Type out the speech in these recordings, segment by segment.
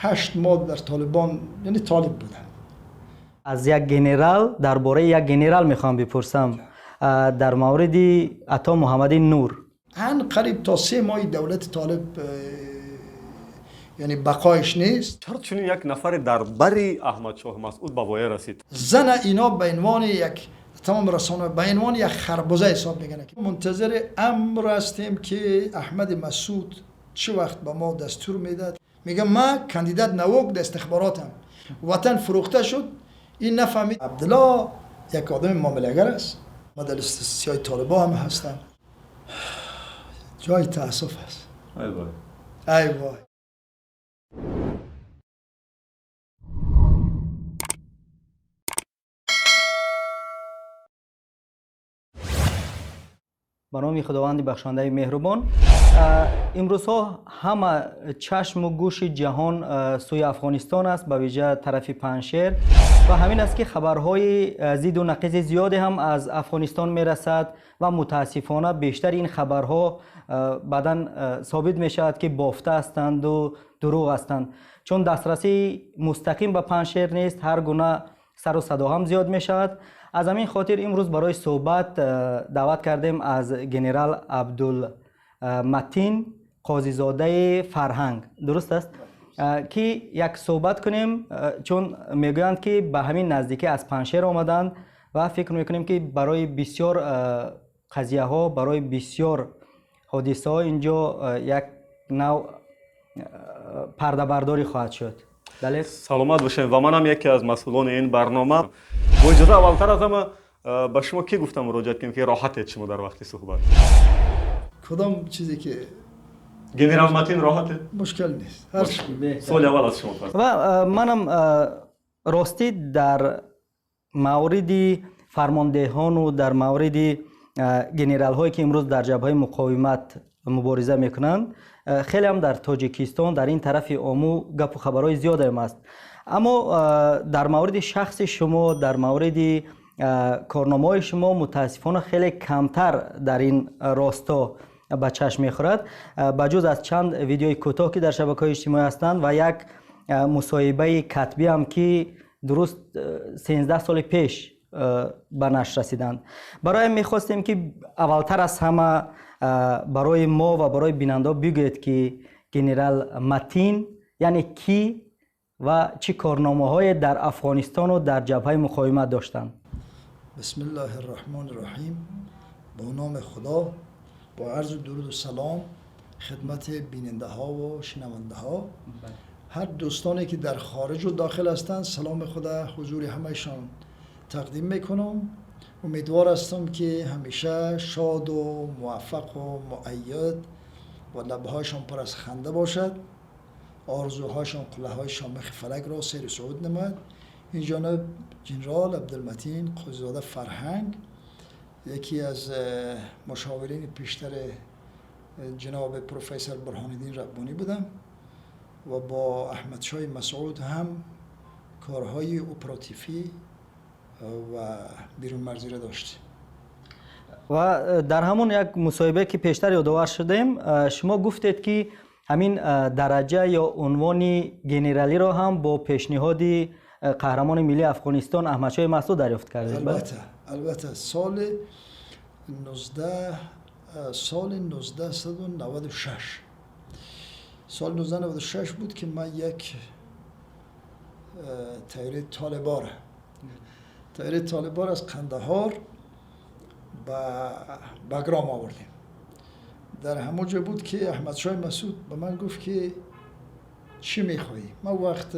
8 ماه در طالبان، یعنی طالب بودم. Аз як генерал, дар бораи як генерал мехоҳам бипурсам, дар мавриди Ато Муҳаммади Нур. عن قریب تا 3 ماه دولت طالب یعنی بقایش نیست. Чаро чунин як нафаре дар бари Аҳмадшоҳ Масъуд ба воя расид? زن اینا به عنوان یک تمام رسانه به عنوان یک خربزه حساب میکنه که منتظر امر هستیم که احمد مسعود چه وقت به ما دستور میداد. میگه من کاندیدات نوک در استخباراتم، وطن فروخته شد. این نفهمید. عبدالله یک آدم معامله‌گر است. ما در لیست سیاه طالبا هم هستم. جای تاسف است. Ай вой. ای وای. Ба номи Худованди бахшандаи меҳрубон. Имрӯзҳо ҳама чашму гӯши ҷаҳон сӯи Афғонистон аст, ба вижа тарафи Панҷшер, ва ҳамин аст, ки хабарҳои зидду нақизи зиёде ҳам аз Афғонистон мерасад ва мутаассифона бештари ин хабарҳо баъдан собит мешавад, ки бофта ҳастанду дурӯғ ҳастанд. Чун дастрасии мустақим ба Панҷшер нест, ҳар гуна сару садо ҳам зиёд мешавад. Аз ҳамин хотир имрӯз барои суҳбат даъват кардем аз генерал Абдулматин Қозизодаи Фарҳанг, дуруст аст, ки як суҳбат кунем, чун мегӯянд, ки ба ҳамин наздикӣ аз Панҷшер омаданд ва фикр мекунем, ки барои бисёр қазияҳо, барои бисёр ҳодисаҳо инҷо як нав пардабардорӣ хоҳад шуд. Далер. Саломат бошем. Ва манам яке аз масъулони ин барнома. Бо иҷоза, аввалтар аз ҳама, ба шумо кӣ гуфта муроҷиат кунем, ки роҳатед шумо дар вақти суҳбат? کدام چیزی که Генерал Матин, роҳатед? مشکل نیست. هر Суоли аввал аз шумо пас. Ва манам ростӣ дар мавриди фармондеҳону дар мавриди генералҳое, ки имрӯз дар ҷабҳаи муқовимат мубориза мекунанд, хеле ҳам дар Тоҷикистон, дар ин тарафи Омӯ гапу хабарҳои зиёдам аст, аммо дар мавриди шахси шумо, дар мавриди корномаҳои шумо мутаассифона хеле камтар дар ин росто ба чашм мехӯрад, ба ҷуз аз чанд видеои кӯтоҳ, ки дар шабакаҳои иҷтимоӣ ҳастанд, ва як мусоҳибаи катбиам, ки дуруст 13 соли пеш ба нашр расиданд. Бароям мехостем, ки аввалтар аз ҳама барои мо ва барои бинандаҳо бигӯед, ки генерал Матин яъне кӣ ва чӣ корномаҳое дар Афғонистону дар ҷабҳаи муқовимат доштанд. بسم الله الرحمن الرحیم. با نام خدا، با عرض درود و سلام خدمت بیننده ها و شنونده ها، هر دوستانی که در خارج و داخل هستند، سلام خدا حضور همشان تقدیم میکنم. امیدوار هستم که همیشه شاد و موفق و مؤید و لبهایشان پر از خنده باشد، آرزوهایشان قله های شامخ فلک را سیر صعود نماید. این جانب جنرال عبدالمتین قاضیزاده فرهنگ، یکی از مشاورین پیشتر جناب پروفسور برهان الدین ربانی بودم و با احمد شاه مسعود هم کارهای اپراتیفی و بیرون مرزی را داشتیم. Ва дар ҳамон як мусоҳибае, ки пештар ёдовар шудем, шумо гуфтед, ки ҳамин дараҷа ё унвони генералиро ҳам бо пешниҳоди қаҳрамони миллии Афғонистон Аҳмадшоҳи Масъуд дарёфт кардед. Албатта, албатта, соли 19 соли 1996, соли 1996 بود که من یک طیاره طالبار از قندهار به بگرام آوردیم. در همونجا بود که احمد شاه مسعود به من گفت که چی میخوایی؟ من وقت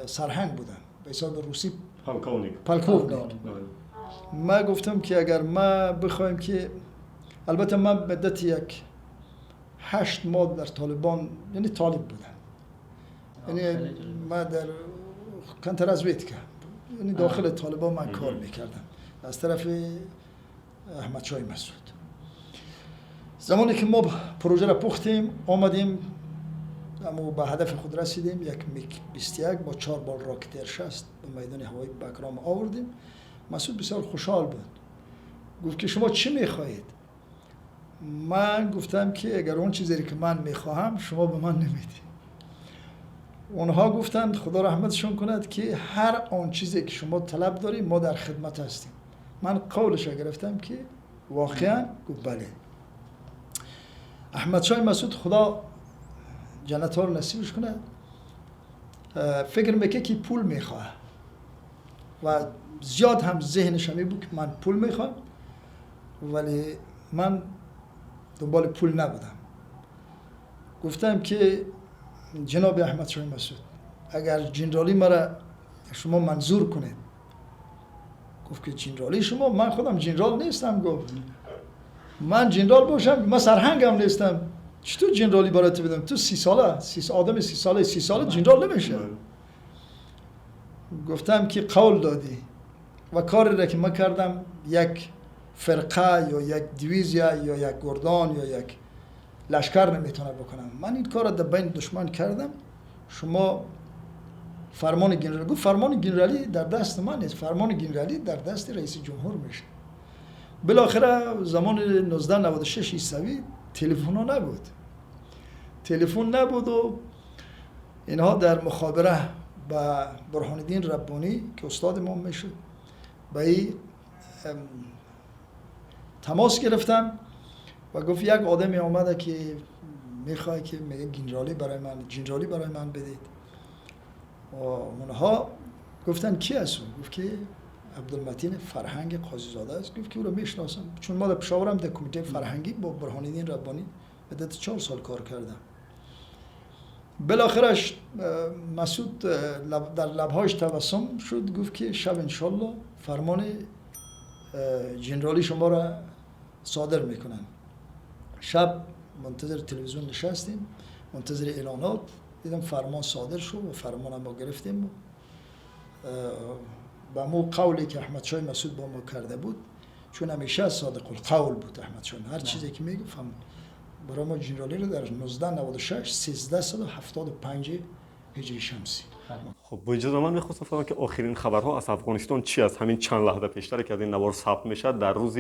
سرهنگ بودم، به حساب روسی Полковник. Полковник. من گفتم که اگر ما بخوایم که البته من مدت یک 8 ماه در طالبان، یعنی طالب بودم، یعنی من در контрразведка، یعنی داخل طالبان من کار میکردم از طرف احمد شاه مسعود. زمانی که ما پروژه را پختیم، آمدیم، اما به هدف خود رسیدیم، یک میک 21 با چهار بال راکت R 60 به میدان هوایی بگرام آوردیم. مسعود بسیار خوشحال بود. گفت که شما چی میخواهید؟ من گفتم که اگر اون چیزی که من میخواهم شما به من نمیدید. اونها گفتند خدا رحمتشون کند که هر آن چیزی که شما طلب داریم ما در خدمت هستیم. من قولش گرفتم که واقعا؟ گفت بله. احمد شاه مسعود خدا جنت ها رو نصیبش کنه، فکر میکنه که پول میخواه و زیاد هم ذهنش همی بود که من پول میخوام، ولی من دنبال پول نبودم. گفتم که جناب احمد شاه مسعود اگر جنرالی مرا شما منظور کنید. گفت که جنرالی شما؟ من خودم جنرال نیستم. گفت من جنرال باشم من سرهنگم نیستم، چطور جنرالی برات بدم؟ تو 30 ساله، آدم 30 ساله، 30 ساله جنرال نمیشه. گفتم که قول دادی و کاری را که من کردم، یک فرقه یا یک دیویزیا یا یک گردان یا یک لشکر نمیتونه بکنم. من این کار را در بین دشمن کردم. شما فرمان گنرالی؟ گفت فرمان گنرالی در دست من نیست، فرمان گنرالی در دست رئیس جمهور میشه. بالاخره زمان 1996 عیسوی تلفن ها نبود، تلفن نبود و اینها در مخابره با برهان الدین ربانی که استاد ما میشد با این تماس گرفتم و گفت یک آدمی آمده که میخواد که میگه گنرالی برای من، جنرالی برای من بدید. و اونها گفتن کی است؟ گفت که عبدالمتین فرهنگ قاضی زاده است. گفت که او رو میشناسم، چون ما در پشاورم در کمیته فرهنگی با برهان الدین ربانی مدت 4 سال کار کردم. بالاخرش مسعود در لبهاش تبسم شد، گفت که شب انشالله فرمان جنرالی شما را صادر میکنن. شب منتظر تلویزیون نشستیم، منتظر اعلانات، دیدم فرمان صادر شد و فرمان ما گرفتیم. به مو قولی که احمد شاه مسعود با ما کرده بود، چون همیشه صادق القول بود احمد شاه، هر چیزی که میگفت برای ما جنرالی رو در 1996 1375 هجری شمسی. خب با اجازه من میخواستم فهمم که آخرین خبرها از افغانستان چی است؟ همین چند لحظه پیشتر که از این نوار ثبت میشه در روز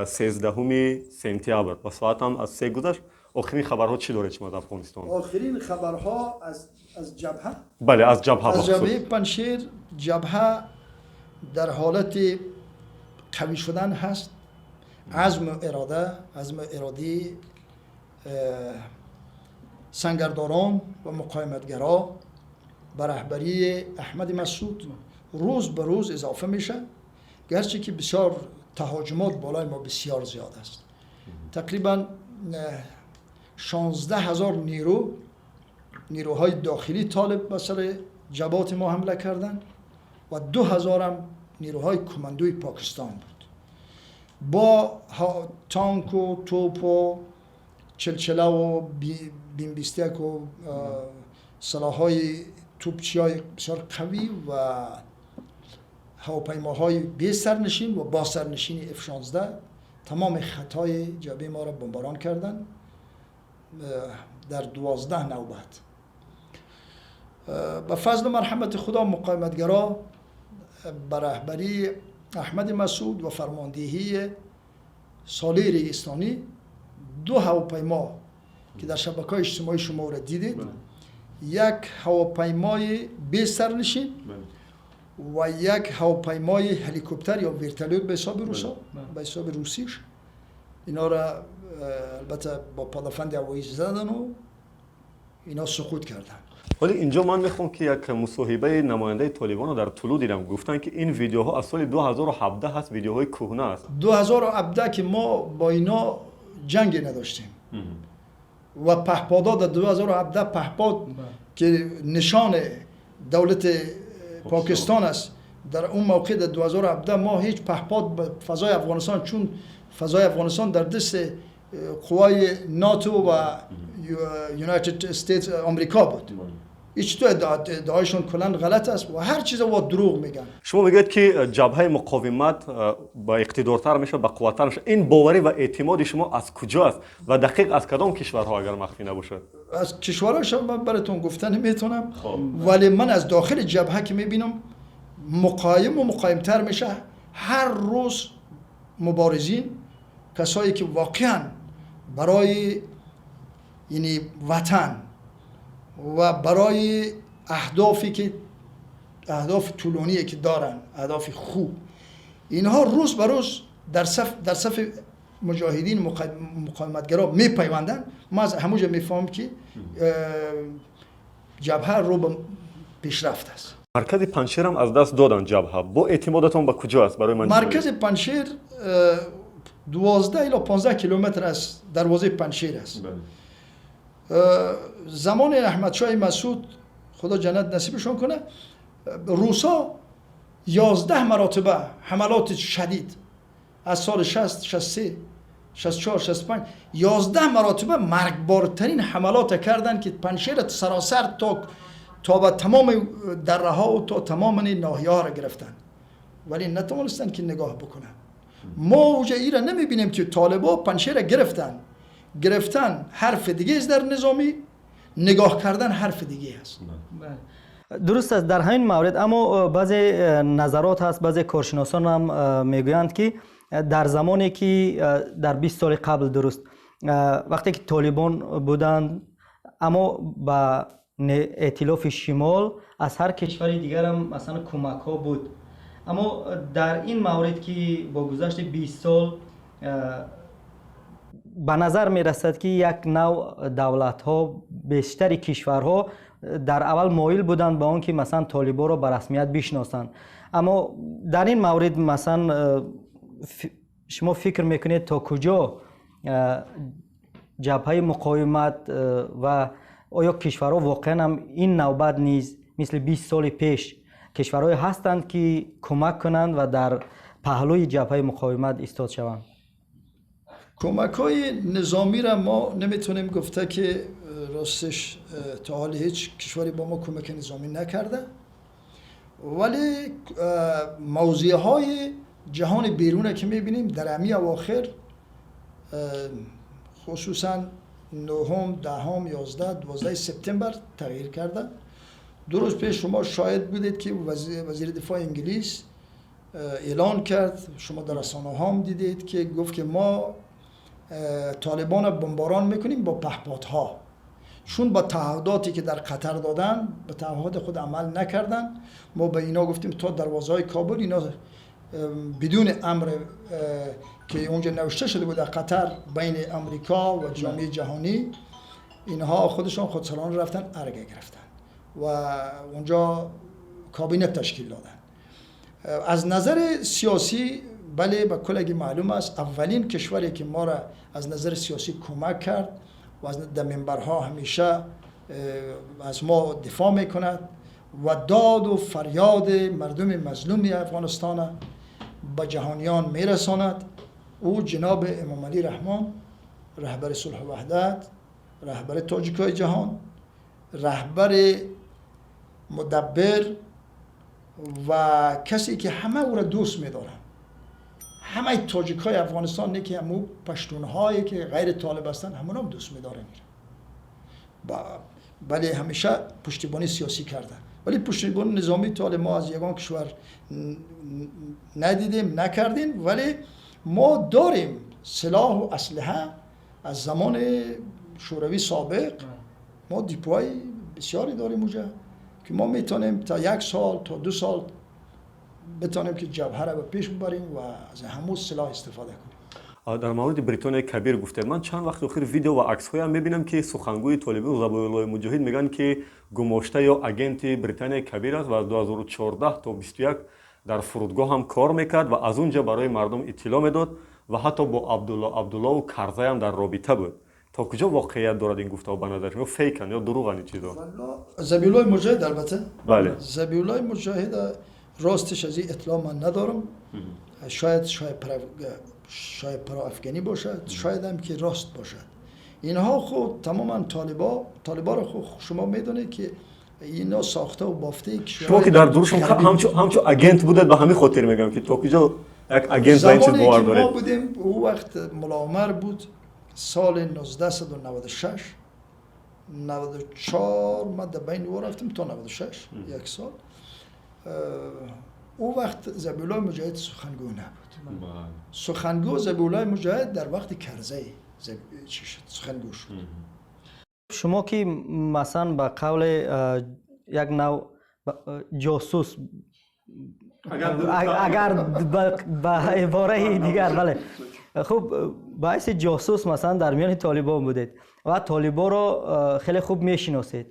13 سپتامبر و ساعت هم از 3 گذشت. آخرین خبرها چی داره شما از افغانستان؟ آخرین خبرها از جبهه؟ بله از جبهه. از جبهه پنجشیر، جبهه در حالت قوی شدن هست. عزم و اراده، عزم و اراده سنگرداران و مقاومتگرا به رهبری احمد مسعود روز به روز اضافه میشه، گرچه که بسیار تهاجمات بالای ما بسیار زیاد است. تقریبا 16,000 نیروهای داخلی طالب به سر جبهات ما حمله کردند و 2,000 هم نیروهای کماندوی پاکستان بود با تانک و توپ و چلچله و بیم 21 و سلاح‌های توپچی‌های بسیار قوی و هواپیماهای بی سرنشین و با سرنشین F-16 تمام خطای جبهه ما را بمباران کردند در 12 نوبت. به فضل و مرحمت خدا مقاومتگرا به رهبری احمد مسعود و فرماندهی صالح ریگستانی 2 هواپیما که در شبکه‌های اجتماعی شما را دیدید، یک هواپیمای بی سرنشین و یک هواپیمای هلیکوپتر یا ورتالوت به حساب روسا، به حساب روسیش، اینا را البته با پدافند هوایی زدن و اینا سقوط کردن. ولی اینجا من میخوام که یک مصاحبه نماینده طالبان رو در طلوع دیدم، گفتن که این ویدیوها از سال 2017 هست، ویدیوهای کهنه است. 2017 که ما با اینا جنگ نداشتیم و پهپادا در 2017 پهپاد که نشان دولت پاکستان است، در اون موقع در 2017 ما هیچ پهپاد به فضای افغانستان، چون فضای افغانستان در دست قوای ناتو و United States آمریکا بود، هیچ تو ادعایشون کلا غلط است و هر چیز با دروغ میگن. شما میگید که جبهه مقاومت با اقتدارتر میشه، با قوت‌تر میشه. این باوری و اعتماد شما از کجا است و دقیق از کدام کشورها اگر مخفی نباشه؟ از کشورها من براتون گفتن نمیتونم، ولی من از داخل جبهه که میبینم مقایم و مقایمتر میشه. هر روز مبارزین، کسایی که واقعا برای یعنی وطن و برای اهدافی که اهداف طولانی که دارن، اهداف خوب، اینها روز به روز در صف مجاهدین مقاومتگرا میپیوندن. ما از همونجا میفهمم که جبهه رو به پیشرفت است. مرکز پنجشیر هم از دست دادن جبهه. با اعتمادتان به کجا است؟ برای من مرکز پنجشیر 12 الی 15 کیلومتر از دروازه پنجشیر است. بله. زمان احمدشاه مسعود، خدا جنت نصیبشون کنه، روسا 11 مراتبه حملات شدید از سال 60، 63، 64، 65، 11 مراتبه مرگبارترین حملات کردن که پنجشیر سراسر تا به تمام دره ها و تا تمام ناحیه ها را گرفتن، ولی نتوانستن که نگاه بکنن. ما اوجه ای را نمیبینیم که طالبا پنجشیر را گرفتن حرف دیگه است در نظامی، نگاه کردن حرف دیگه است. درست است در همین مورد، اما بعضی نظرات هست، بعضی کارشناسان هم میگویند که در زمانی که در 20 سال قبل، درست وقتی که طالبان بودند، اما با ائتلاف شمال از هر کشور دیگر هم مثلا کمک ها بود. اما در این مورد که با گذشت 20 سال به نظر می رسد که یک نوع دولت ها، بیشتر کشورها در اول مایل بودند به آن که مثلا طالبان را به رسمیت بشناسند. اما در این مورد مثلا شما فکر میکنید تا کجا جبهه مقاومت و آیا کشورها واقعا هم این نوبت نیز مثل 20 سال پیش کشورهای هستند که کمک کنند و در پهلوی جبهه مقاومت ایستاد شوند؟ کمک های نظامی را ما نمیتونیم گفته که راستش تا حال هیچ کشوری با ما کمک نظامی نکرده، ولی موضوع های جهان بیرونه که میبینیم در امی اواخر، خصوصا 9، 10، 11، 12 سپتامبر تغییر کرده. 2 روز پیش شما شاهد بودید که وزیر دفاع انگلیس اعلان کرد، شما در رسانه ها هم دیدید که گفت که ما طالبان بمباران میکنیم با پهپادها، چون با تعهداتی که در قطر دادن به تعهد خود عمل نکردن. ما به اینا گفتیم تا دروازه‌های کابل اینا بدون امر که اونجا نوشته شده بود در قطر بین امریکا و جامعه جهانی، اینها خودشان خودسرانه رفتن ارگه گرفتن و اونجا کابینت تشکیل دادن. از نظر سیاسی بله، به کلگی معلوم است اولین کشوری که ما را از نظر سیاسی کمک کرد و از در منبرها همیشه از ما دفاع میکند و داد و فریاد مردم مظلوم افغانستان به جهانیان میرساند، او جناب امام علی رحمان، رهبر صلح و وحدت، رهبر تاجیکای جهان، رهبر مدبر و کسی که همه او را دوست می‌دارند، همه تاجیکای افغانستان، نه که همو پشتون‌هایی که غیر طالب هستند، همون هم دوست می‌دارن. بله همیشه پشتیبانی سیاسی کردن، ولی پشتیبانی نظامی طالب ما از یگان کشور ندیدیم، نکردیم. ولی ما داریم سلاح و اسلحه از زمان شوروی سابق، ما دیپوهای بسیاری داریم اونجا که ما میتونیم تا 1 سال تا 2 سال بتونیم که جبهه را به پیش ببریم و از همون سلاح استفاده کنیم. در مورد بریتانیا کبیر گفته، من چند وقت اخیر ویدیو و عکس‌های هم می‌بینم که سخنگوی طالبان ذبیح‌الله مجاهد میگن که گماشته یا agent بریتانیا کبیر است و از 2014 تا 21 در فرودگاه هم کار میکرد و از اونجا برای مردم اطلاع میداد و حتی با عبدالله عبدالله و کرزی هم در رابطه بود. تا کجا واقعیت دارد این گفته به نظر شما؟ fake ن یا دروغن این چیزا؟ ذبیح‌الله مجاهد البته، بله، ذبیح‌الله مجاهد راستش از این اطلاع من ندارم، شاید شاید پرا افغانی باشد، شاید هم که راست باشد. اینها خود تماما طالبا رو خود شما میدونید که اینا ساخته و بافته کشورهای شما که در دورشون همچون agent بودید، به همین خاطر میگم که تا کجا یک agent به این چیز باور دارید. ما بودیم او وقت ملا عمر بود، سال 1996 94 ما در بین او رفتیم تا 96، یک سال. او وقت ذبیح‌الله مجاهد سخنگو نبود. سخنگو ذبیح‌الله مجاهد در وقت کرزی سخنگو شد. شما که مثلا به قول як нав ҷосус, агар ба ибораи дигар, бале, хуб, ба ҳайси ҷосус масалан дар миёни толибон будед ва толибонро хеле хуб мешиносед.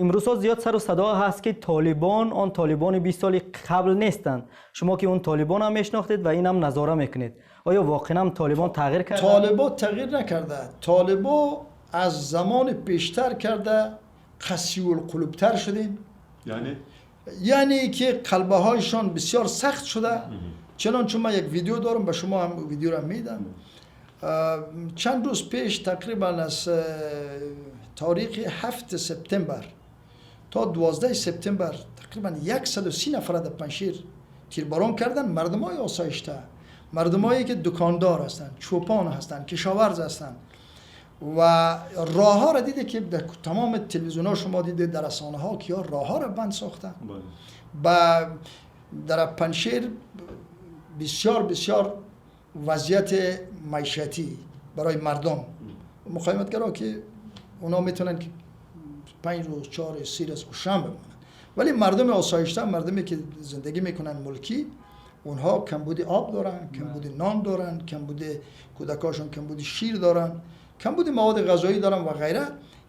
Имрӯзҳо зиёд сару садо ҳаст, ки толибон он толибони 20 соли қабл нестанд. Шумо ки он толибонам мешинохтед ва инам назора мекунед, оё воқеан толибон тағйир карда? Толибо тағйир накарда. Толибо аз замони пештар карда қасиулқулубтар шудем. Яъне? Яъне ки қалбаҳояшон бисёр сахт шуда. Чунончи ман як видео дорам, ба шумо ҳам видеоро медам. Чанд рӯз пеш, тақрибан аз таърихи 7 септембр то 12 септембр, тақрибан 130 нафар дар Паншер тирборон карданд. Мардумои осоишта, мардумое ки дукондор ҳастанд, чӯпон ҳастанд, кишоварз ҳастанд. Ва роҳҳоро диде ки дар тамоми телевизионҳо шумо диде, дар расонаҳо, ки ё роҳҳоро банд сохтанд. Ба дар Паншер бисёр бисёр вазъияти маишатӣ барои мардум, муқовиматгаро ки اونا میتونن که 5 روز، 4، 3 روز گشنه بمانند، ولی مردم آسایشته، مردمی که زندگی میکنن ملکی، اونها کمبود آب دارن، کمبود نان دارن، کمبود کودکاشون کمبود شیر دارن، کمبود مواد غذایی دارن و غیره.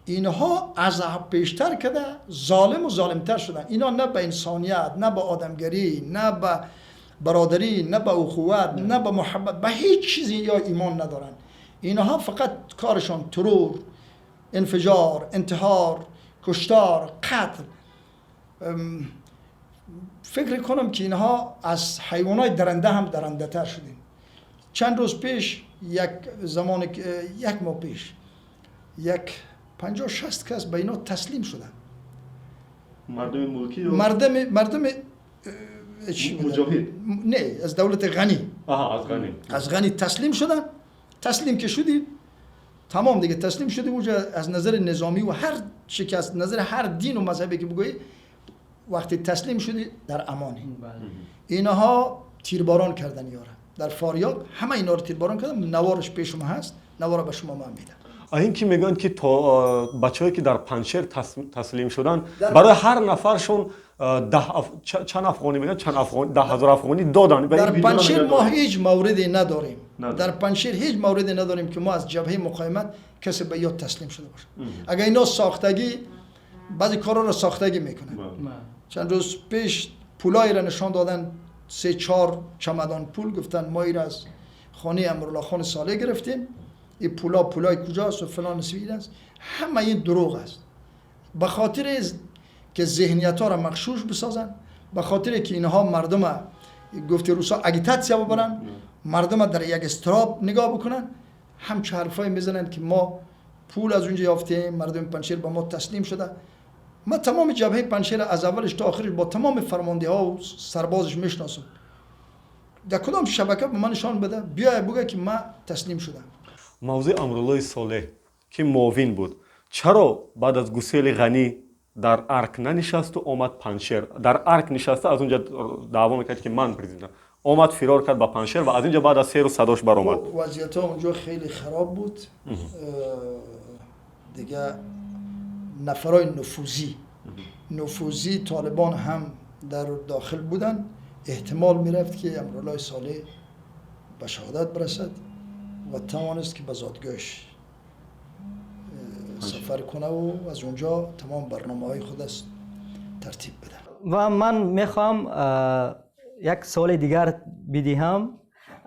اینها از پیشتر کده ظالم و ظالمتر شدن. اینا نه به انسانیت، نه به آدمگری، نه به برادری، نه به اخوت، نه به محبت، به هیچ چیزی یا ایمان ندارن. اینها فقط کارشان ترور، انفجار، انتحار، کشتار، قتل. فکر کنم که اینها از حیوانات درنده هم درنده تر شدیم. چند روز پیش، یک زمان، یک ماه پیش، یک 50-60 کس به اینا تسلیم شدن. مردم ملکی؟ مردم مجاهد؟ نه، از دولت غنی. آها، از غنی. از غنی تسلیم شدن. تسلیم که شدی تمام دیگه، تسلیم شدی اونجا از نظر نظامی و هر چی که از نظر هر دین و مذهبی که بگویی، وقتی تسلیم شدی در امانی. اینها تیرباران کردن یاره در فاریاب، همه اینا رو تیرباران کردن. نوارش پیش ما هست، نوار به شما من میدم. این که میگن که تا بچه‌ای که در پنشیر تسلیم شدن، برای هر نفرشون چند افغانی میگن، چند افغانی، 10,000 افغانی دادن. در پنشیر ما هیچ موردی نداریم. در پنشیر هیچ موردی نداریم که ما از جبهه مقاومت کسی به یاد تسلیم شده باشه. اگر اینا ساختگی، بعضی کارا رو ساختگی میکنن. چند روز پیش پولایی را نشان دادن، 3-4 چمدان پول، گفتن ما را از خانه امرالله خان صالح گرفتیم، این پولا پولای کجاست و فلان سوید است. همه این دروغ است. به خاطر که ذهنیت ها را مغشوش بسازن، به خاطر که اینها مردم، گفته روسا، агитация ببرن، مردم در یک اضطراب نگاه بکنن، همچه حرفای میزنن که ما پول از اونجا یافتیم، مردم پنشیر به ما تسلیم شده. ما تمام جبهه پنشیر از اولش تا آخرش با تمام فرمانده ها و سربازش میشناسم. در کدام شبکه به من نشان بده، بیای بگه که من تسلیم شدم. موضوع امرالله صالح که معاون بود، چرا بعد از گسیل غنی در ارک ننشست و آمد پنشیر؟ در ارک نشسته از اونجا دعوا میکرد که من پرزیدنتم، آمد فرار کرد به پنشیر و از اینجا بعد از 3 روز صداش برآمد. وضعیت ها اونجا خیلی خراب بود دیگه. نفرای نفوذی طالبان هم در داخل بودن. احتمال میرفت که امرالله صالح به شهادت برسد و توانست که به زادگاهش سفر کنه و از اونجا تمام برنامه های خود است ترتیب بده. و من میخوام یک سوال دیگر بدهم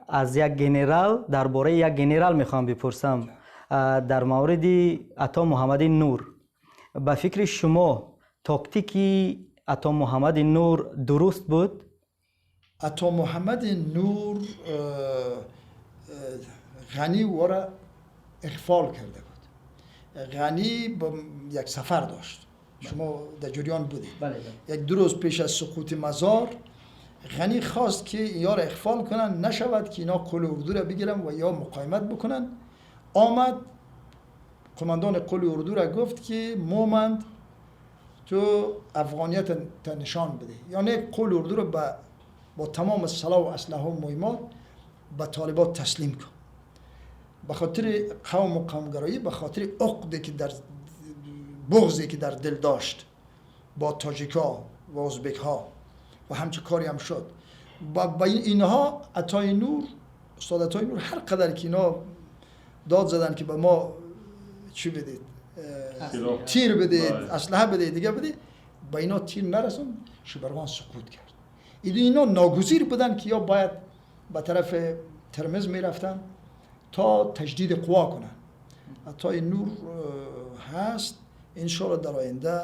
از یک گنرال. درباره یک گنرال میخوام بپرسم، در مورد عطا محمد نور. به فکر شما تاکتیکی عطا محمد نور درست بود؟ عطا محمد نور، غنی او را اغفال کرده بود. غنی با یک سفر داشت، شما در جریان بودید. بله. یک دو روز پیش از سقوط مزار غنی خواست که اینا را اغفال کنن، نشود که اینا قول اردو را بگیرن و یا مقاومت بکنن. آمد قماندان قول اردو را گفت که مومند، تو افغانیت تا نشان بده، یعنی قول اردو را با تمام سلاح و اسلحه و مهمات به طالبات تسلیم کن. به خاطر قوم و قومگرایی، به خاطر عقدی که در بغضی که در دل داشت. با تاجیکا و ازبک ها و همچه کاری هم شد. با اینها عطای نور، استاد عطای نور، هر قدر که اینا داد زدن که به ما چی بدید، تیر بدید، اسلحه بدید، دیگه بدید، با اینا تیر نرسون، شبرغان سقوط کرد. اینا ناگزیر بودن که یا باید به طرف ترمز میرفتن تا تجدید قوا کنن. عطای نور هست، انشالله در آینده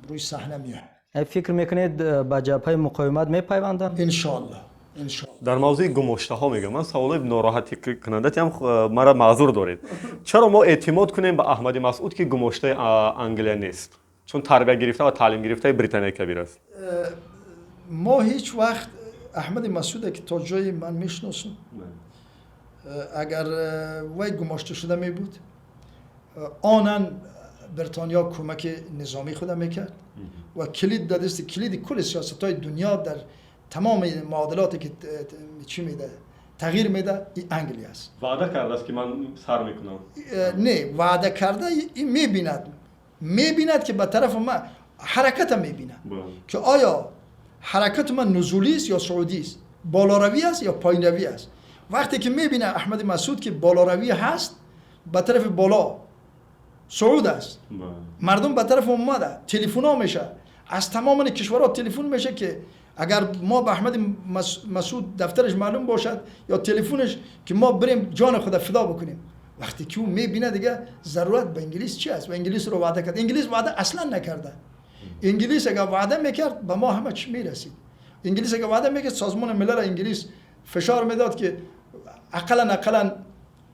روی صحنه میاد. فکر میکنید به جبهه مقاومت میپیوندن؟ انشالله. Дар мавзӯи гумоштаҳо мегӯям, ман саволои нороҳатикунандатиам, мара маъзур доред. Чаро мо эътимод кунем ба Аҳмади Масъуд, ки гумоштаи Англия нест, чун тарбия гирифта ва таълим гирифтаи Британияи Кабир аст? Мо ҳеҷ вақт Аҳмади Масъуде ки то ҷое ман мешиносам, агар вай гумошта шуда мебуд, онан Британия кӯмаки низомии худа мекард ва калид дар дасти калиди кулли сиёсатҳои дунё дар тамоми муодилоте ки чӣ меда, тағйир меда, ин Англия аст. Ваъда кардааст, ки ман сар мекунам. Не, ваъда карда, ин мебинад, ки ба тарафи ман ҳараката мебинад, ки оё ҳаракати ман нузулӣ аст ё саудӣ аст, болоравӣ аст ё поинравӣ аст. Вақте ки мебинад Аҳмади Масъуд, ки болоравӣ ҳаст, ба тарафи боло сауд аст, мардум ба тараф омада, телефонҳо мешавад, аз тамоми кишварҳо телефон мешавад, ки агар мо ба Аҳмади Масъуд дафтараш маълум бошад ё телефонаш, ки мо бирем ҷони худа фидо бикунем. Вақте ки ӯ мебинад, дига зарурат ба инглис чи аст? Ва инглисро ваъда кард. Инглис ваъда аслан накарда. Инглис агар ваъда мекард, ба мо ҳама чӣ мерасид. Инглис агар ваъда мекард, Созмони Милал инглис фишор медод, ки ақаллан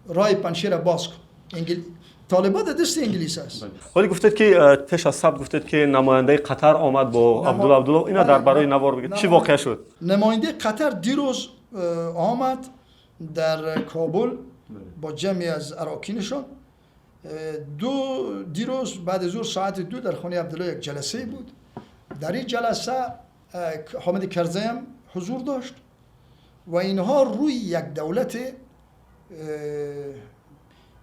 роҳи Паншера боз кун. Толибо дар дасти инглис аст. Ҳоле гуфтед, ки пеш аз сабт гуфтед, ки намояндаи Қатар омад бо Абдулло Абдулло. Ина дар барои навор бигӯед, чӣ воқеа шуд? Намояндаи Қатар дирӯз омад дар Кобул бо ҷамъе аз арокинашон. Ду дирӯз баъди зуҳр соати 2 дар хонаи Абдулло як ҷаласае буд. Дар ин ҷаласа Ҳомиди Карзайам ҳузур дошт ва инҳо рӯи як давлате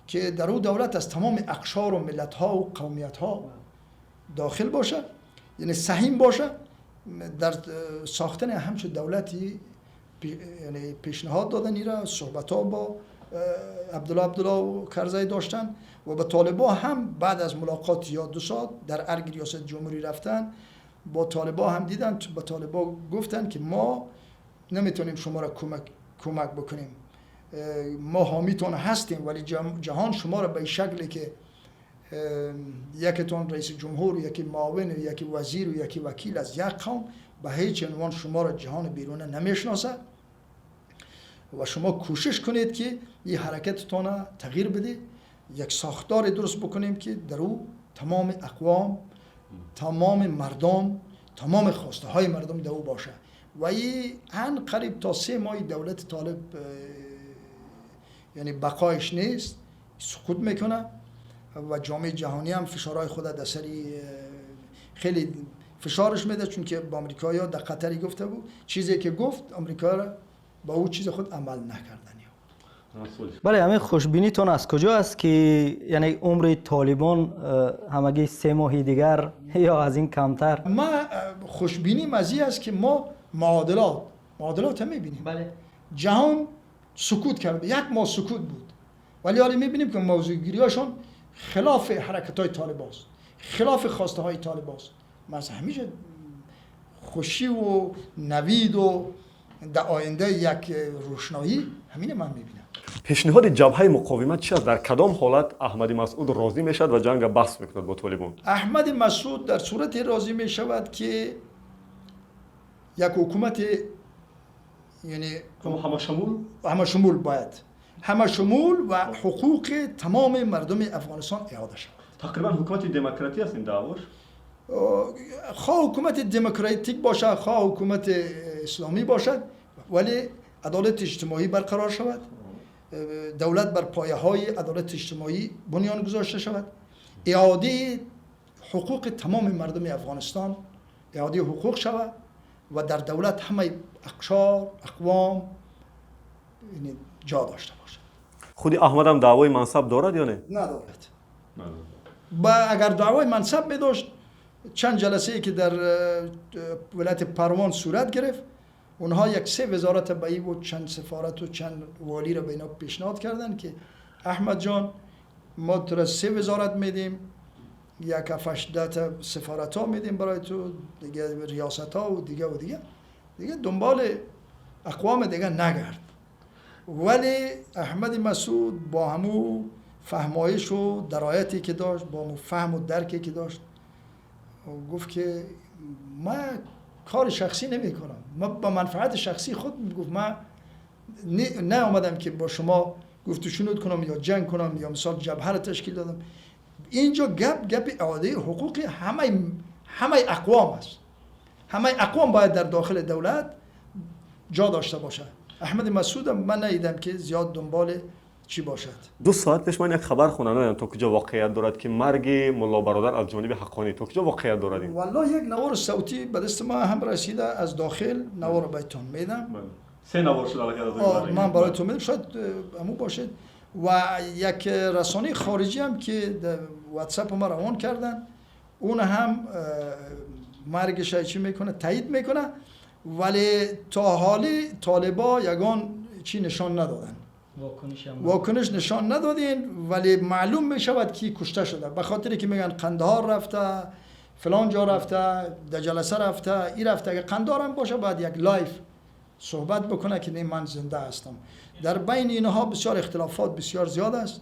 ки дар ӯ давлат аз тамоми ақшору миллатҳо ва қавмиятҳо дохил бошад, яъне саҳим бошад, дар сохтани ҳамчун давлати, яъне пешниҳод додан. Ира суҳбатҳо бо Абдулло Абдулло Карзай доштанд ва ба толибо ҳам баъд аз мулоқот ё 2 соат дар арги риёсати ҷумҳурӣ рафтан, бо толибо ҳам диданд. Ба толибо гуфтанд, ки мо наметавонем шуморо кӯмак бикунем, мо ҳомитон ҳастем, вале ҷаҳон шуморо ба ин шакле ки якетон раиси ҷумҳур, яке муовин, яке вазир ва яке вакил аз як қавм, ба ҳеҷ унвон шуморо ҷаҳони беруна намешиносад ва шумо кӯшиш кунед, ки ин ҳаракататонро тағйир бидед, як сохторе дуруст бикунем, ки дар ӯ тамоми ақвом, тамоми мардум, тамоми хостаҳои мардум дар ӯ бошад. Ва ин ан қариб то 3 моҳи давлати толиб, яъне бақояш нест, суқут мекунад ва ҷомеаи ҷаҳонӣ ҳам фишорҳои худа дар сари хеле фишораш медад, чунки ба амрикоиҳо дар Қатари гуфта буд, чизе ки гуфт, амрикоиҳо ба ӯ чизи худ амал накарданд. Бале, ҳамин хушбинитон аз куҷо аст, ки яъне умри толибон ҳамагӣ 3 моҳи дигар ё аз ин камтар? Ма хушбиним аз ин аст, ки мо муодилотро мебинем. Ҷаҳон сукут кард, як моҳ сукут буд, вале ҳоле мебинем, ки мавзӯъгириҳошон хилофи ҳаракатҳои толибост, хилофи хостаҳои толибост. Ма аз ҳамеша хушиву навиду дар оянда як рӯшноӣ ҳамина ман мебинам. Пешниҳоди ҷабҳаи муқовимат чи аст? Дар кадом ҳолат Аҳмади Масъуд розӣ мешавад ва ҷанга баҳс мекунад бо толибон? Аҳмади Масъуд дар сурате розӣ мешавад, ки як ҳукумати, яъне ҳамашумул. Ҳамашумул, бояд ҳамашумул ва ҳуқуқи тамоми мардуми Афғонистон иёда шавад. Тақрибан ҳукумати демократӣ аст ин даъвош. Хоҳ ҳукумати демократик бошад, хоҳ ҳукумати исломӣ бошад, вале адолати иҷтимоӣ барқарор шавад, давлат бар пояҳои адолати иҷтимоӣ бунён гузошта шавад, иодаи ҳуқуқи тамоми мардуми Афғонистон иодаи ҳуқуқ шавад ва дар давлат ҳамаи ақшор, ақвом ҷо дошта бошад. Худи Аҳмадам даъвои мансаб дорад ё не? Надорад. Ба агар даъвои мансаб медошт چند جلسه ای که در ولایت پروان صورت گرفت، اونها یک سه وزارت به ای و چند سفارت و چند والی را به اینا پیشنهاد کردن که احمد جان، ما تو را سه وزارت میدیم، یک هفت تا سفارت ها میدیم برای تو، دیگه ریاست ها و دیگه و دیگه، دیگه دنبال اقوام دیگه نگرد. ولی احمد مسعود با همو فهمایش و درایتی که داشت، با همو فهم و درکی که داشت، گفت که ما کار شخصی نمی کنم، ما با منفعت شخصی خود، گفت ما نه آمدم که با شما گفت و شنود کنم یا جنگ کنم یا مثال جبهه را تشکیل دادم. اینجا گپ گپ اعاده حقوق همه اقوام است. همه اقوام باید در داخل دولت جا داشته باشه. احمد مسعود من ندیدم که زیاد دنبال چی باشد. 2 ساعت پیش من یک خبر خوندم، نمیدونم تا کجا واقعیت دارد، که مرگ ملا برادر از جانب حقانی. تا کجا واقعیت دارد این؟ والله یک نوار صوتی به دست ما هم رسیده از داخل. نوار رو بهتون میدم. سه نوار شده. من برایتون میدم، شاید همو باشد. و یک رسانه خارجی هم که در واتساپ ما روان کردن، اون هم مرگش چی میکنه، تایید میکنه. ولی تا حالی طالبا یگان چی نشان ندادن. واکنش هم واکنش نشان ندادین، ولی معلوم میشود که کشته شده، به خاطر که میگن قندهار رفته، فلان جا رفته، در جلسه رفته، ای رفته. اگه قندهار هم باشه، باید یک live صحبت بکنه که نه، من زنده هستم. در بین اینها بسیار اختلافات بسیار زیاد است.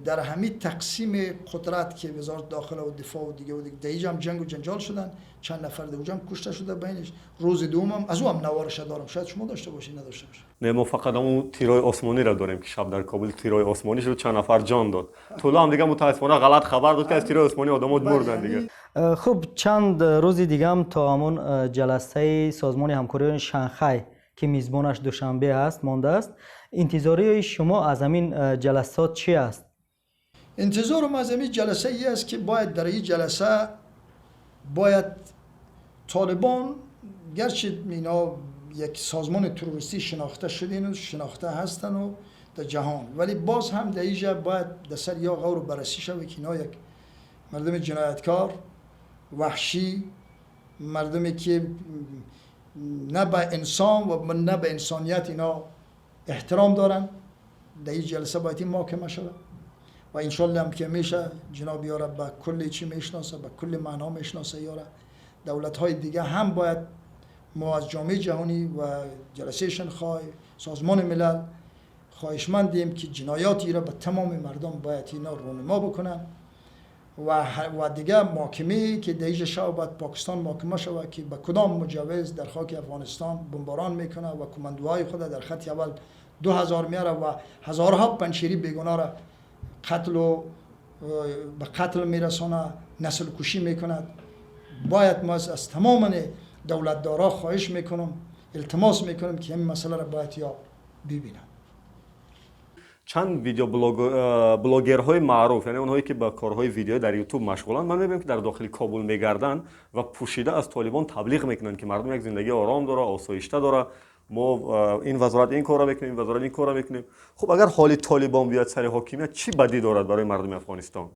در همین تقسیم قدرت که وزارت داخله و دفاع و دیگه و دیگه، در هم جنگ و جنجال شدن، چند نفر در هم کشته شده بینش. روز دوم هم از او هم نوارش دارم، شاید شما داشته باشید، نداشته باشید. نه، ما فقط همون تیرای آسمانی را داریم که شب در کابل تیرای آسمانی شد، چند نفر جان داد. طلوع هم دیگه متاسفانه غلط خبر داد که از تیرای آسمانی آدم‌ها مردن دیگه. خب، چند روز دیگه هم تا همون جلسه سازمان همکاری شانگهای که میزبانش دوشنبه است مانده است. انتظاری شما از همین جلسات چی است؟ انتظار ما از همین جلسه ای است که باید در این جلسه باید طالبان، گرچه اینا یک سازمان تروریستی شناخته شدین و شناخته هستن و در جهان، ولی باز هم در اینجا باید در سر یا غور و بررسی شود که اینا یک مردم جنایتکار، وحشی، مردمی که نه به انسان و نه به انسانیت اینا احترام دارن، در این جلسه باید این محاکمه شود و انشالله هم که میشه. جناب یاره به کل چی میشناسه، به کل معنا میشناسه یاره. دولت های دیگه هم باید ما از جامعه جهانی و جلسه شانگهای سازمان ملل خواهشمندیم که جنایاتی را به تمام مردم باید اینا رونما بکنن و دیگه محاکمه که در اینجا شود، باید پاکستان محاکمه شود که به کدام مجوز در خاک افغانستان بمباران میکنه و کماندوهای خود در خط اول 2000 میاره و هزارها پنجشیری بیگناه را قتل و به قتل میرسانه، نسل کشی میکند. باید ما از تمام دولتدارا خواهش میکنم، التماس میکنم که این مسئله را باید یا ببینن. Чанд видеоблогерҳои маъруф, яъне онҳое ки ба корҳои видеоӣ дар Ютуб машғуланд, ман мебинам, ки дар дохили Кобул мегарданд ва пӯшида аз толибон таблиғ мекунанд, ки мардум як зиндагии ором дора, осоишта дора, мо ин вазорат ин корро мекунем, ин вазорат ин корро мекунем. Хуб, агар ҳоли толибон биёяд сари ҳокимият, чӣ бадӣ дорад барои мардуми Афғонистон?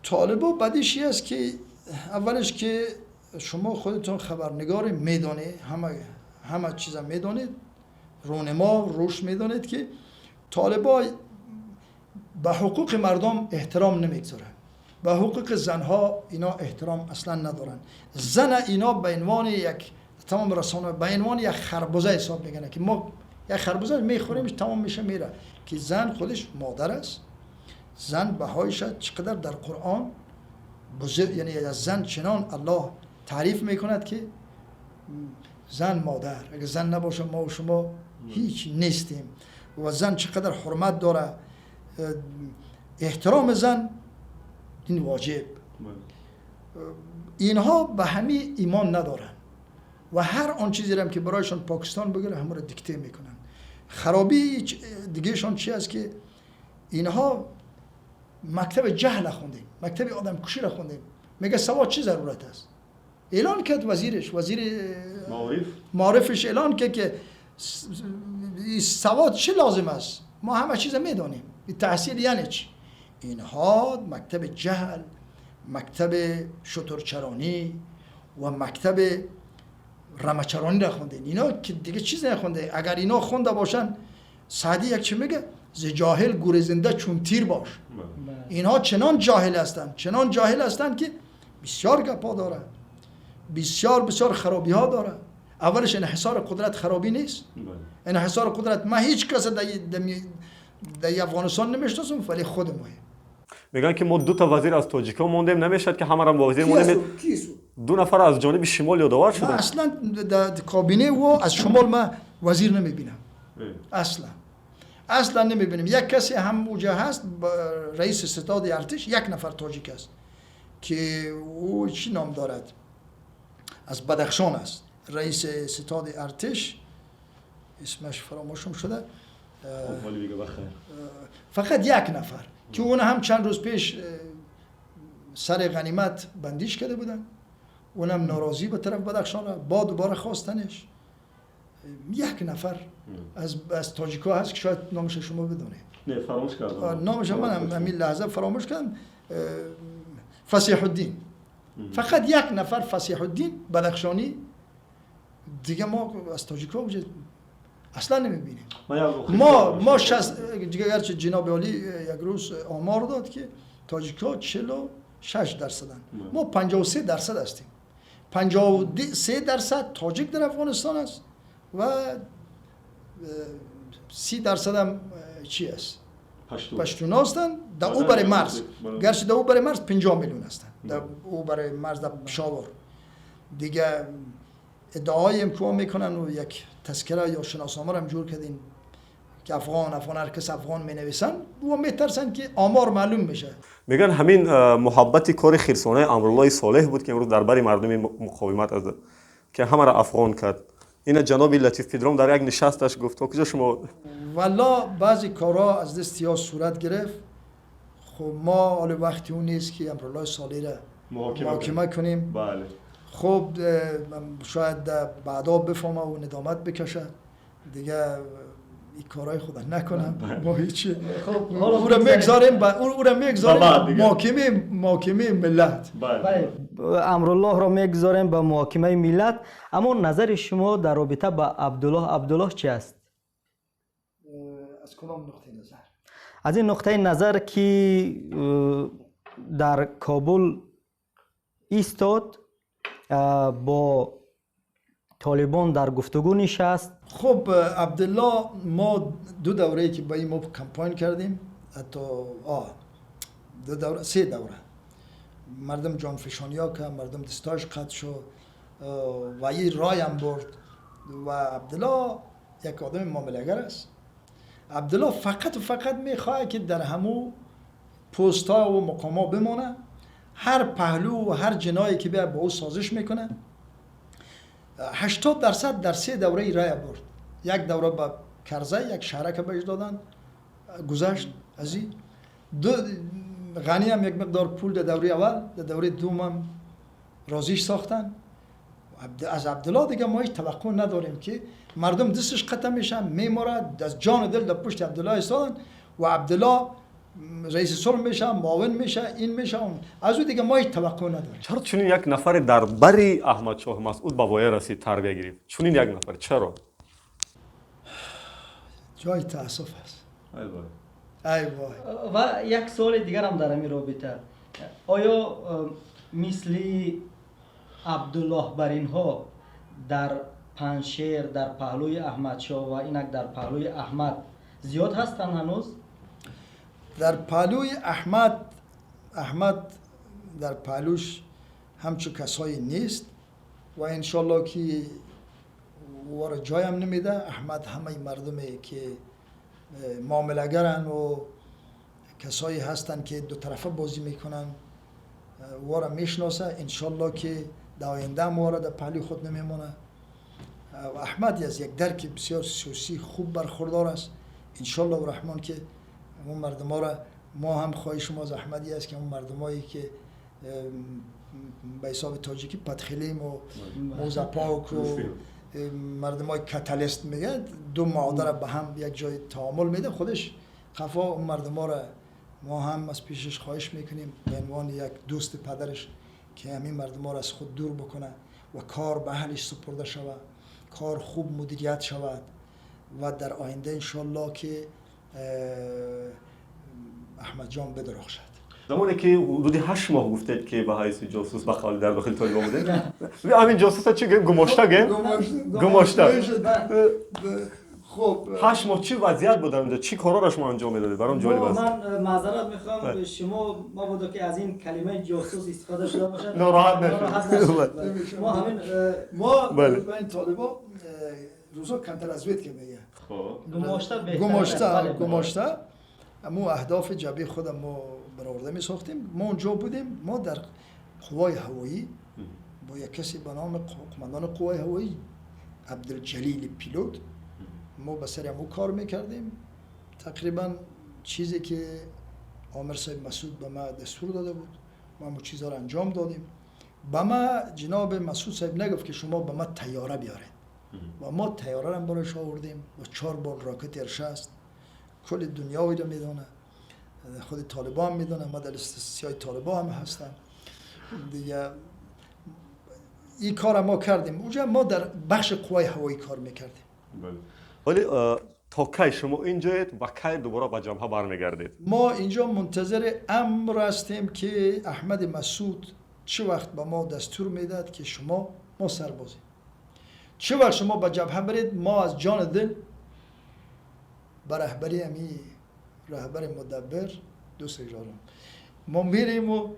طالبا بدیش است که اولش که شما خودتون خبرنگار میدانید، همه چیزا میدانید، رونما روش میدانید که طالبا به حقوق مردم احترام نمیگذارن. به حقوق زنها اینا احترام اصلا ندارن. زن اینا به عنوان یک، تمام رسانه، به عنوان یک خربزه حساب میکنه که ما یک خربزه میخوریم، تمام میشه میره، که زن خودش مادر است. زن بهایش چقدر در قرآن بزرگ، یعنی از زن چنان الله تعریف میکند که زن مادر، اگه زن نباشه ما و شما هیچ نیستیم و زن چقدر حرمت داره. احترام زن این واجب. اینها به همه ایمان ندارن و هر آن چیزی هم که برایشان پاکستان بگیره، همون رو دیکته میکنن. خرابی دیگهشان چی است که اینها مکتب جهل خوندیم، مکتب آدم کشی را خوندیم. میگه سواد چی ضرورت است؟ اعلان کرد وزیرش، وزیر معارف. معارفش اعلان کرد که سواد چه لازم است، ما همه چیز میدانیم، تحصیل یعنی چی؟ اینها مکتب جهل، مکتب شترچرانی و مکتب رمچرانی را خونده. اینا که دیگه چیز نخونده. اگر اینا خونده باشن، سعدی یک چی میگه؟ ز جاهل گریزنده چون تیر باش. اینها چنان جاهل هستند، چنان جاهل هستند که بسیار گپا داره، بسیار بسیار خرابی ها داره. اولش انحصار قدرت خرابی نیست. انحصار قدرت، من هیچ کس در افغانستان نمیشناسم ولی خود ما. میگن که ما دو تا وزیر از تاجیکا موندیم، نمیشد که همه را وزیر موندیم. دو نفر از جانب شمال یادآور شدن. اصلا در کابینه و از شمال ما وزیر نمیبینم، اصلا اصلا نمیبینیم. یک کسی هم اوجه هست، رئیس ستاد ارتش، یک نفر تاجیک است که او چی نام دارد، از بدخشان است، رئیس ستاد ارتش، اسمش فراموشم شده. فقط یک نفر که اون هم چند روز پیش سر غنیمت بندیش کرده بودن، اونم ناراضی به طرف بدخشان را با دوباره خواستنش. یک نفر از تاجیکا هست که شاید نامش شما بدونید. نه، فراموش کردم نامش، من همین لحظه فراموش کردم. فصیح الدین، فقط یک نفر فصیح الدین بدخشانی، دیگه ما از تاجیکا اصلا نمیبینیم. ما گرچه جناب عالی یک روز آمار داد که تاجیکا 46%، ما 53% هستیم. 53% تاجیک در افغانستان است و 30% هم چی است؟ پشتون هستند در او برای مرز. گرچه در او برای مرز 50 میلیون هستند، در او برای مرز در پشاور. دیگه ادعای که میکنن و یک تذکره یا شناسنامه هم جور کردین که افغان افغان، هر کس افغان می نویسن و میترسن که آمار معلوم میشه. میگن همین محبت کار خرسانه امرالله صالح بود که امروز در بر مردم مقاومت از که همه را افغان کرد. این جناب لطیف پدرام در یک نشستش گفت. تا کجا شما؟ والا بعضی کارا از دست یا صورت گرفت. خب ما حال وقتی اون نیست که امرالله صالح را محاکمه کنیم. بله. خب شاید بعدا بفهمه و ندامت بکشه، دیگه این کارهای خود نکنم. ما هیچی خب او را میگذاریم، او را میگذاریم محاکمه ملت. بله، امرالله را میگذاریم به محاکمه ملت. اما نظر شما در رابطه با عبدالله عبدالله چی است؟ از کدام نقطه نظر؟ از این نقطه نظر که در کابل ایستاد، با طالبان در گفتگو نشست. خب عبدالله، ما دو دوره که با این ما کمپاین کردیم، حتی دو دوره، سه دوره، مردم جانفشانی ها که مردم دستاش قطع شد و این رای هم برد. و عبدالله یک آدم معامله‌گر است. عبدالله فقط و فقط میخواد که در همو پست ها و مقام ها بمانه. هر پهلو و هر جنایی که بیا با او سازش میکنه. 80% در سه دوره رای برد. یک دوره با کرزی یک شهرک بهش دادن، گذشت از این. دو غنی هم یک مقدار پول در دوره اول، در دوره دوم هم راضیش ساختن. از عبدالله دیگه ما هیچ توقع نداریم که مردم دستش قطع میشن، میماره، از جان و دل در پشت عبدالله ایستادن و عبدالله رئیس صلح میشه، معاون میشه، این میشه، اون. از او دیگه ما هیچ توقع نداریم. چرا چنین یک نفر در بری احمد شاه مسعود به وایه رسید، تربیه گرفت؟ چنین یک نفر چرا؟ جای تاسف است. ای وای. ای وای. و یک سوال دیگر هم در همین رابطه، آیا مثل عبدالله بر اینها در پنجشیر در پهلوی احمد شاه و اینک در پهلوی احمد زیاد هستند هنوز؟ در پهلوی احمد، احمد در پهلوش همچو کسایی نیست و انشالله که او را جایم نمیده. احمد همه مردمی که معامله‌گرن و کسایی هستن که دو طرفه بازی میکنن او را میشناسه. انشالله که در آینده هم او را در پهلوی خود نمیمونه. و احمد از یک درک بسیار سیاسی خوب برخوردار است. انشالله و رحمان که اون مردم ها را، ما هم خواهش ما از احمدی است که اون مردمایی که به حساب تاجیکی پدخلیم و موزپاک و مردم های کاتالیست میگه، دو معادله به هم یک جای تعامل میده، خودش قفا اون مردم ها را ما هم از پیشش خواهش میکنیم به عنوان یک دوست پدرش که همین مردم را از خود دور بکنه و کار به اهلش سپرده شود، کار خوب مدیریت شود و در آینده انشالله که احمد جان بدرخشد. زمانی که حدود 8 ماه گفتید که به حیث جاسوس به خالی در داخل طالبان بوده، همین جاسوس چی گیم؟ گماشته گیم؟ گماشته. خب 8 ماه چی وضعیت بود اونجا؟ چی کارا را شما انجام میدادید؟ برام جالب است. من معذرت میخوام شما مبادا که از این کلمه جاسوس استفاده شده باشد ناراحت نشید. ما همین ما با این طالبا روزا کمتر از وید که میگه. خب گماشته گماشته اما اهداف جبهه خودم ما برآورده می ساختیم. ما اونجا بودیم، ما در قوای هوایی با یک کسی به نام قماندان قوای هوایی عبدالجلیل پیلوت ما به سر همو کار میکردیم. تقریبا چیزی که آمر صاحب مسعود به ما دستور داده بود ما همون چیزها رو انجام دادیم. به ما جناب مسعود صاحب نگفت که شما به ما طیاره بیارید و ما طیاره رو برایش آوردیم و 4 بار راکت ارشه است. کل دنیا رو میدانه، خود طالبان میدونه، ما در سیاه طالبان هم هستم دیگه. این کار ما کردیم اونجا، ما در بخش قوای هوایی کار میکردیم. ولی تا کی شما اینجایید و کی دوباره به جبهه برمیگردید؟ ما اینجا منتظر امر هستیم که احمد مسعود چه وقت به ما دستور میداد که شما، ما سربازیم، چه وقت شما به جبهه برید. ما از جان دل به رهبری امی رهبر مدبر دوست جانم ما میریم و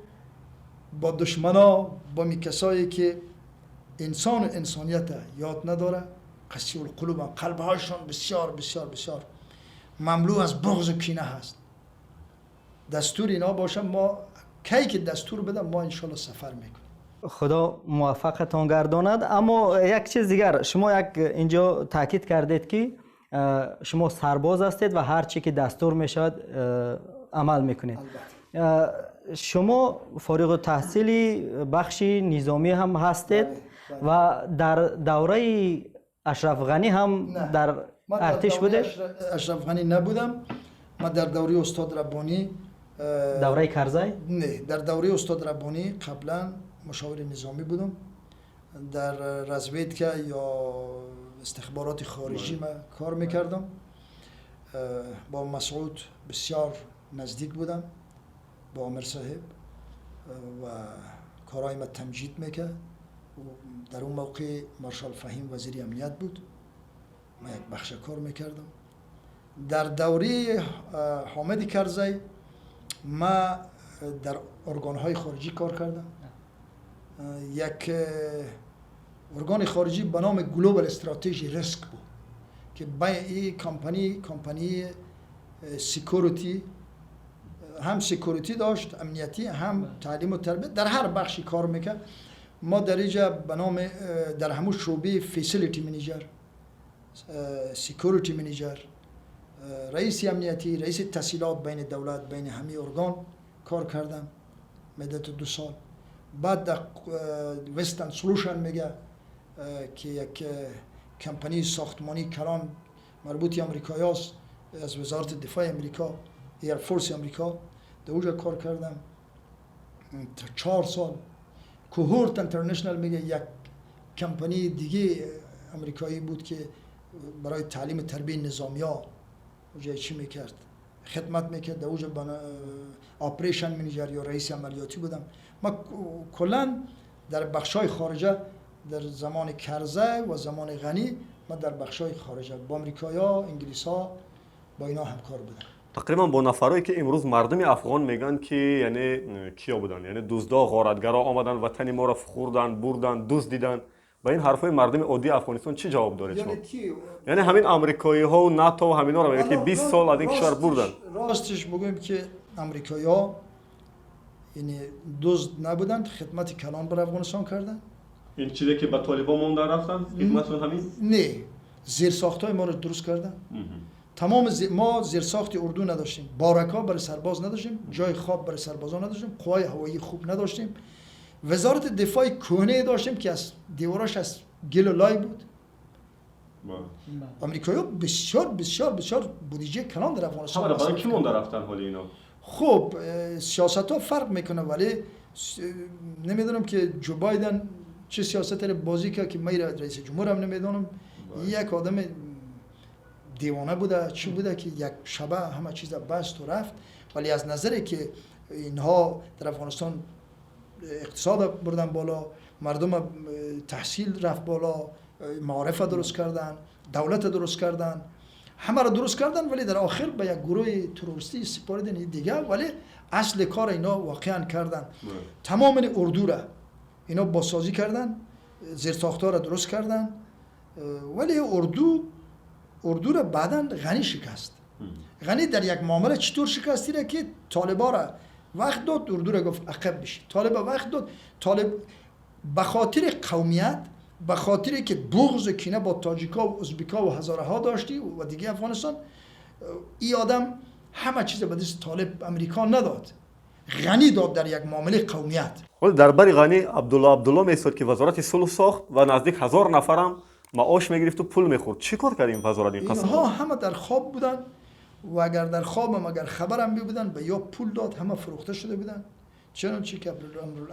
با دشمنا، با می کسایی که انسان و انسانیت یاد نداره، قسی القلوب، قلبهایشان بسیار بسیار بسیار مملو از بغض و کینه هست. دستور اینا باشه، ما کی که دستور بدم ما انشالله سفر میکنیم. خدا موفقتان گرداند. اما یک چیز دیگر، شما یک اینجا تاکید کردید که شما سرباز هستید و هر چی که دستور میشود عمل میکنید. شما فارغ التحصیل بخش نظامی هم هستید و در دوره اشرف غنی هم در ارتش بودید؟ اشرف غنی نبودم، من در دوره استاد ربانی. دوره کرزی؟ نه، در دوره استاد ربانی قبلا مشاور نظامی بودم. در разведка یا استخبارات خارجی من کار میکردم. با مسعود بسیار نزدیک بودم، با آمر صاحب، و کارهای ما تمجید میکرد. در اون موقع مارشال فهیم وزیر امنیت بود، من یک بخش کار میکردم. در دوره حامد کرزی ما در ارگانهای خارجی کار کردم. یک ارگان خارجی به نام Global Strategy Risk بود که با این company security، هم security داشت امنیتی، هم تعلیم و تربیت، در هر بخشی کار میکرد. ما در اینجا به نام در همون شعبه facility manager، security manager، رئیس امنیتی، رئیس تسهیلات بین دولت، بین همه ارگان کار کردم مدت 2 سال. بعد در Western Solution میگه که یک کمپانی ساختمانی کلان مربوط امریکایی است، از وزارت دفاع امریکا، Air Force امریکا، در اونجا کار کردم تا 4 سال. Cohort International میگه یک کمپانی دیگه امریکایی بود که برای تعلیم تربیه نظامی ها اونجا چی میکرد، خدمت میکرد. در اونجا operation manager یا رئیس عملیاتی بودم. ما کلا در بخشای خارجه در زمان کرزی و زمان غنی ما در بخشای خارجه با امریکایا، انگلیس ها، با اینا همکار بودم. تقریبا با نفرایی که امروز مردم افغان میگن که یعنی کیا بودن، یعنی دزدا، غارتگرا آمدن وطن ما را خوردن، بردن، دزدیدن، با این حرفای مردم عادی افغانستان چی جواب دارید شما؟ یعنی کی؟ یعنی همین امریکایی ها و ناتو و همینا رو میگن که 20 سال از این کشور بردن. راستش بگویم که امریکایی یعنی دزد نبودند، خدمت کلان بر افغانستان کردن. این چیزی که به طالبان موندن رفتن خدمتشون همین؟ نه، زیر ساختای ما رو درست کردن. تمام ما زیر ساخت اردو نداشتیم، بارکا برای سرباز نداشتیم، جای خواب برای سربازان نداشتیم، قوای هوایی خوب نداشتیم، وزارت دفاع کهنه داشتیم که از دیواراش از گل و لای بود. امریکایی‌ها بسیار بسیار بسیار بودجه کلان در افغانستان برای مصرف کی مونده رفتن حال اینا؟ خب سیاست ها فرق میکنه، ولی نمیدونم که جو بایدن چه سیاست رو بازی کرد که من رئیس جمهور هم نمیدونم. یک آدم دیوانه بوده، چی بوده که یک شبه همه چیز بست و رفت. ولی از نظری که اینها در افغانستان اقتصاد بردن بالا، مردم تحصیل رفت بالا، معارف درست کردن، دولت درست کردن، همه را درست کردن، ولی در آخر به یک گروه تروریستی سپاردن دیگه. ولی اصل کار اینا واقعا کردن. تمام اردو را اینا بازسازی کردن، زیرساخت‌ها را درست کردن، ولی اردو را بعدا غنی شکست. غنی در یک معامله چطور شکستی را که طالبا را وقت داد، اردو را گفت عقب بشید، طالب وقت داد. طالب به خاطر قومیت، به خاطر که بغض و کینه با تاجیکا و ازبکا و هزاره ها داشتی و دیگه افغانستان، این آدم همه چیز به دست طالب امریکا نداد، غنی داد در یک معامله قومیت. در بری غنی عبدالله عبدالله میستاد که وزارت صلح ساخت و نزدیک 1000 نفرم معاش میگرفت و پول میخورد. چی کار کرد این وزارت این قسم؟ اینها همه در خواب بودن و اگر در خواب هم اگر خبرم بی بودن به یا پول داد، همه فروخته شده بودن. چنانچه که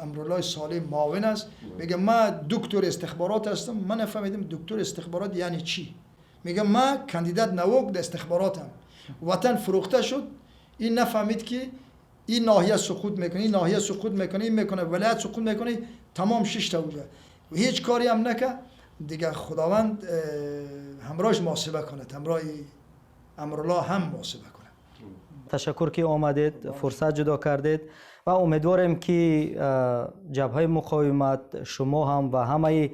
امرالله صالح معاون است، میگه من دکتر استخبارات هستم. من نفهمیدم دکتر استخبارات یعنی چی. میگه من кандидат наук در استخباراتم. وطن فروخته شد. این نفهمید که این ناحیه سقوط میکنه، این ناحیه سقوط میکنه، این میکنه، ولایت سقوط میکنه، تمام شش تا اونجا هیچ کاری هم نکرد دیگه. خداوند همراهش محاسبه کنه، همراه امرالله هم محاسبه کنه. تشکر که آمدید، فرصت جدا کردید و امیدواریم که جبهه مقاومت، شما هم و همه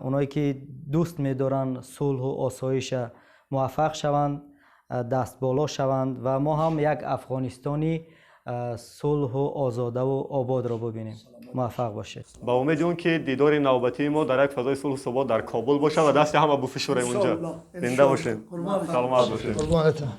اونایی که دوست می‌دارن صلح و آسایش، موفق شوند، دست بالا شوند و ما هم یک افغانستانی صلح و آزاده و آباد را ببینیم. موفق باشید. با امید اون که دیدار نوبتی ما در یک فضای صلح و ثبات در کابل باشه و دست همه بفشوریم اونجا. زنده باشین، سلامت باشین. قربانتم.